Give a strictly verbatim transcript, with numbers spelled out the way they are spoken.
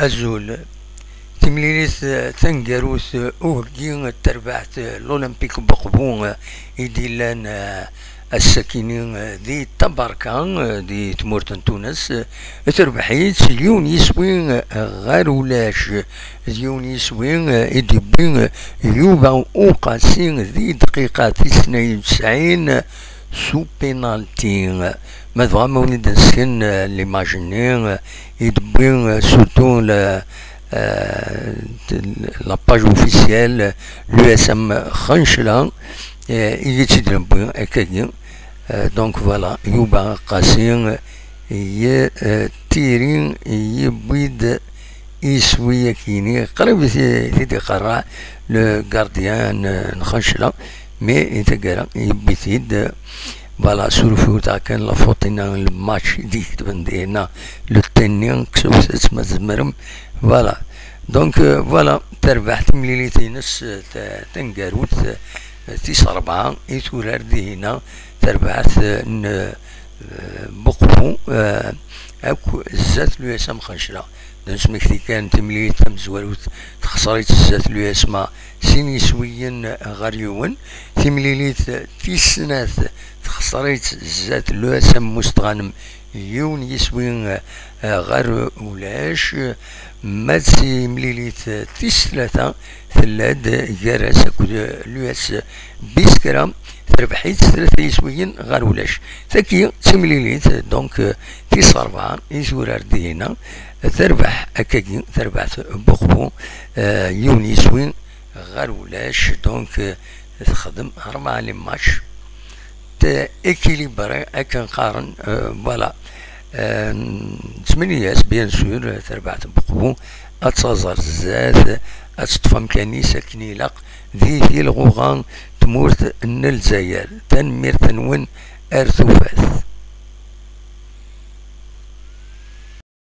Azul. Timlilit, eh, taneggarut, eh, uheggi, eh, n terbaɛt, eh, n l'Olympique n Uqbu, eh, i d-illan, eh, ass-akini, eh, di Tabarka, eh, di tmurt n Tunes, eh, terbeḥ-itt yiwen yiswi, eh, ɣer ulac, eh, d yiwen yiswi, eh, i d-yewwi, eh, Yuba Uqasi di dqiqa tis tnayen u tesɛin, eh, s upinalti. Ma dɣa ma wen-id-nesken, eh, l'image-nni, eh, i d-wwi, eh, surtout le, eh, la page officielle, l'U S M Xencla, eh, i yi-tt-id-newwi akkagi. Eh, donc voilà, Yuba Qasi, eh, ye, eh, tiri yewwi-d iswi akini, qrib i t-, i t-id-iqerra le gardien, eh, n Xencla, mais i taggara yewwi-t-id, eh, voilà, surfut kan la faute-inna, le match i d-iketben dinna, le tenni, ksewt-tt ma tzemrem, voilà. Donc, eh, voilà, terbeḥ timlilit-ines, eh, ta-, taneggarut, eh, tis rebɛa i turar dihinna, terbeḥ, eh, n, eh, Buqbu, eh, akk zdat l'U S M Xencla. D nesmekti kan timlilit tamezwarut, texṣer-itt zdat l'U S M sin yiswiyen ɣer yiwen. Timlilit tis snat, texṣer-itt zdat l'U S M Mustɣanem, yiwen yiswi, eh, ɣer ulac. Ma d timlilit tis tlata, tella-d gar-as akked l'U S Biskra, terbeḥ-itt tlata yiswiyen ɣer ulac. Tagi d timlilit, donc, eh, tis rebɛa i turar dihinna, terbeḥ akkagi, terbeḥ Buqbu, eh, yiwen yiswi ɣer ulac, donc, eh, texdem rebɛa les matchs. T-, équilibré, akken qqaren, euh, voilà. Euh, nettmenni-as, bien sûr, terbaɛt n Buqbu ad taẓ ar zdat, ad teṭṭef amkan-is akken ilaq di tilɣuɣa n tmurt n Lezzayer. Tanemmirt-nwen, ar tufat.